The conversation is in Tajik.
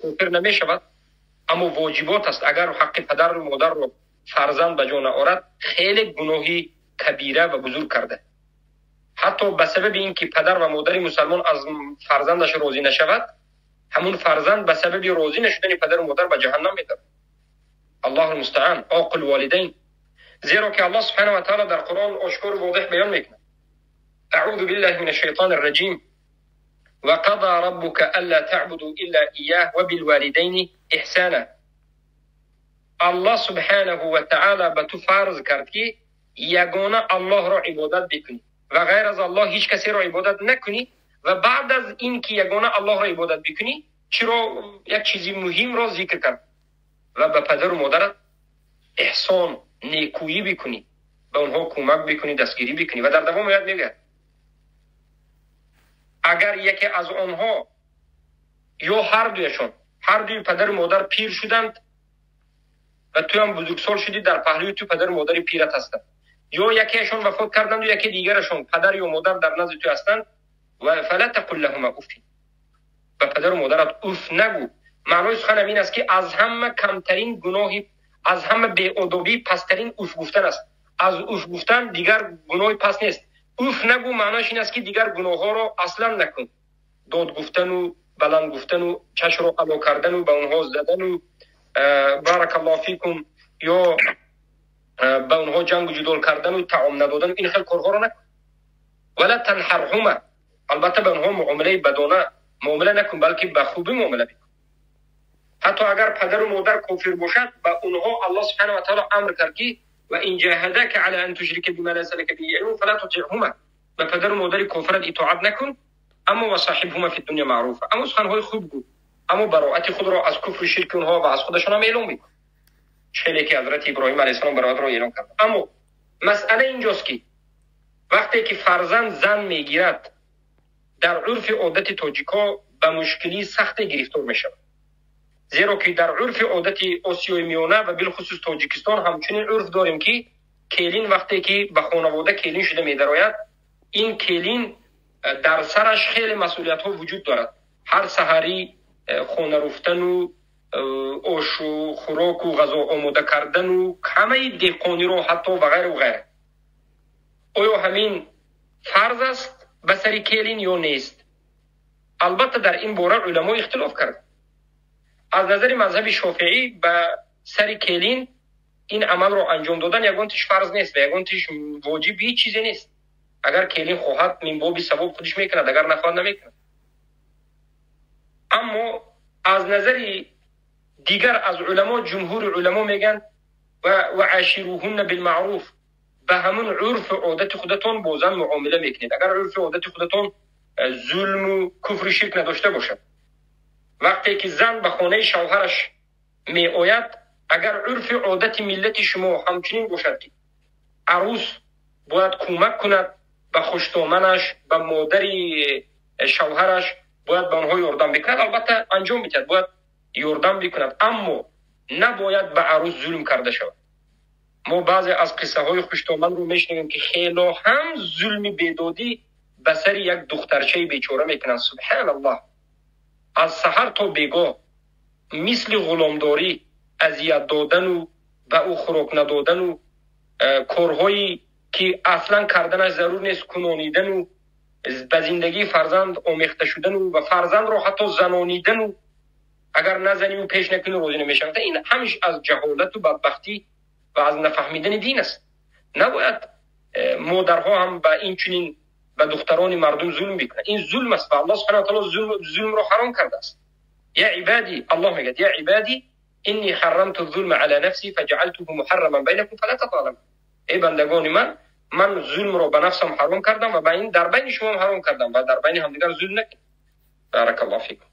кофир намешавад, аммо воҷибот аст. Агар ҳаққи падару модарро фарзанд ба ҷо наорад, хеле гуноҳи кабира ва бузург карда. Ҳатто ба сабаби ин ки падар ва модари мусалмон аз фарзандаш розӣ нашавад, ҳамун фарзанд ба сабаби розӣ нашудани падару модар ба ҷаҳаннам медарад. Аллоҳу мустаан. Оқил волидайн. Зеро ки Аллоҳ субҳанаҳу ва таъала дар Қуръон ошкор ва возеҳ баён мекунад: аъузу биллаҳи минаш шайтонир раҷим, ва қазо раббука алла таъбуду илла иёҳ ва билволидайни иҳсона. Аллоҳ субҳанаҳу ва таъала ба ту фарз кард ки ягона Аллоҳро ибодат бикунӣ ва ғайр аз Аллоҳ ҳеҷ касеро ибодат накунӣ, ва баъд аз ин ки ягона Аллоҳро ибодат бикунӣ, чиро як чизи муҳимро зикр кард: ва ба падару модарат эҳсон, некӯӣ бикунӣ, ба онҳо кӯмак бикунӣ, дастгирӣ бикунӣ. Ва дар давом оят мегӯяд: агар яке аз онҳо ё ҳар дуяшон, ҳар дуи падару модар пир шуданд ва ту ҳам бузургсол шудӣ, дар паҳлӯи ту падару модари пират ҳастанд, ё якеашон вафот карданд ва яке дигарашон падар ё модар дар назди ту ҳастанд, ва фала тақул лаҳума уф, ба падару модарат уф нагӯ. Маънои суханам ин аст ки аз ҳама камтарин гуноҳи, аз ҳама беодобӣ пасттарин уф гуфтан аст. Аз уф гуфтан дигар гуноҳи пас нест. Уф нагӯ маънояш ин аст ки дигар гуноҳҳоро аслан накун. Дод гуфтану баланд гуфтану чашмро ало кардану ба онҳо задану баракаллоҳу фикум ё ба онҳо ҷангу ҷудол кардану таом надодану ин хел корҳоро накун. Вала танҳарҳума, албатта ба онҳо муомилаи бадона муомила накун, балки ба хубӣ муомила бикун. Ҳатто агар падару модар кофир бошад, ба онҳо Аллоҳ субҳанаҳу ва таъала амр кард ки ва ин ҷаҳадака ала ан тушрика бима лайса лака биҳи илм фала тутиъҳума, ба падару модари кофират итоат накун, аммо ва соҳибҳума фи дунё маъруфа, аммо суханҳои хуб гӯ, аммо бароати худро аз куфру ширки онҳо ва аз худашон ҳам эълон бикун, хеле ки ҳазрати Иброҳим алайҳиссалом бароатро эълон кард. Аммо масъала инҷост ки вақте ки фарзанд зан мегирад, дар урфи одати тоҷикҳо ба мушкилии сахте гирифтор мешавад. Зеро ки дар урфи одати Осиёи Миёна ва билхусус Тоҷикистон ҳамчунин урф дорем ки келин вақте ки ба хонавода келин шуда медарояд, ин келин дар сараш хеле масъулиятҳо вуҷуд дорад. Ҳар саҳарӣ хона руфтану ошу хӯроку ғазо омода кардану ҳамаи деҳқониро ҳатто ва ғайру ғайра. Оё ҳамин фарз аст ба сари келин ё нест? Албатта дар ин бора уламо ихтилоф кард. Аз назари мазҳаби Шофеӣ ба сари келин ин амалро анҷом додан ягон тиш фарз нест ва ягон тиш воҷиб ҳеҷ чизе нест. Агар келин хоҳад, мин боби савоб худиш мекунад, агар нахоҳад, намекунад. Аммо аз назари дигар аз уламо, ҷумҳури уламо мегӯянд ва ашируҳунна билмаъруф, ба ҳамун урфу одати худатон бо зан муомила мекунед. Агар урфу одати худатон зулму куфру ширк надошта бошад, вақте ки зан ба хонаи шавҳараш меояд, агар урфи одати миллати шумо ҳамчунин бошад ки арӯс бояд кӯмак кунад ба хуштоманаш, ба модари шавҳараш, бояд ба онҳо ёрдам бикунад, албатта анҷом бидиҳад, бояд ёрдам бикунад, аммо набояд ба арӯс зулм карда шавад. Мо баъзе аз қиссаҳои хуштоманро мешунавем ки хело ҳам зулми бедодӣ ба сари як духтарчаи бечора мекунанд. Субҳаналлоҳ, аз саҳар то бегоҳ мисли ғуломдорӣ азият додану ба ӯ хӯрок надодану корҳое ки аслан карданаш зарур нест кунонидану ба зиндагии фарзанд омехта шудану ва фарзандро ҳатто занонидану агар назаниву пеш накунӣ розӣ намешавад. Ин ҳамиш аз ҷаҳолату бадбахтӣ ва аз нафаҳмидани дин аст. Набояд модарҳо ҳам ба ин чунин ба духтарони мардум зулм бикунанд. Ин зулм аст ва Аллоҳ субҳанаҳу ва таъала зулмро ҳаром кардааст. Я ибади, Аллоҳ мегӯяд: я ибади инни ҳаррамту зулма ала нафси фаҷаалтуҳу муҳарраман байнакум фала тазоламу. Эй бандагони ман, ман зулмро ба нафсам ҳаром кардам ва дар байни шумоам ҳаром кардам ва дар байни ҳамдигар зулм накунед. Баракаллоҳу фикум.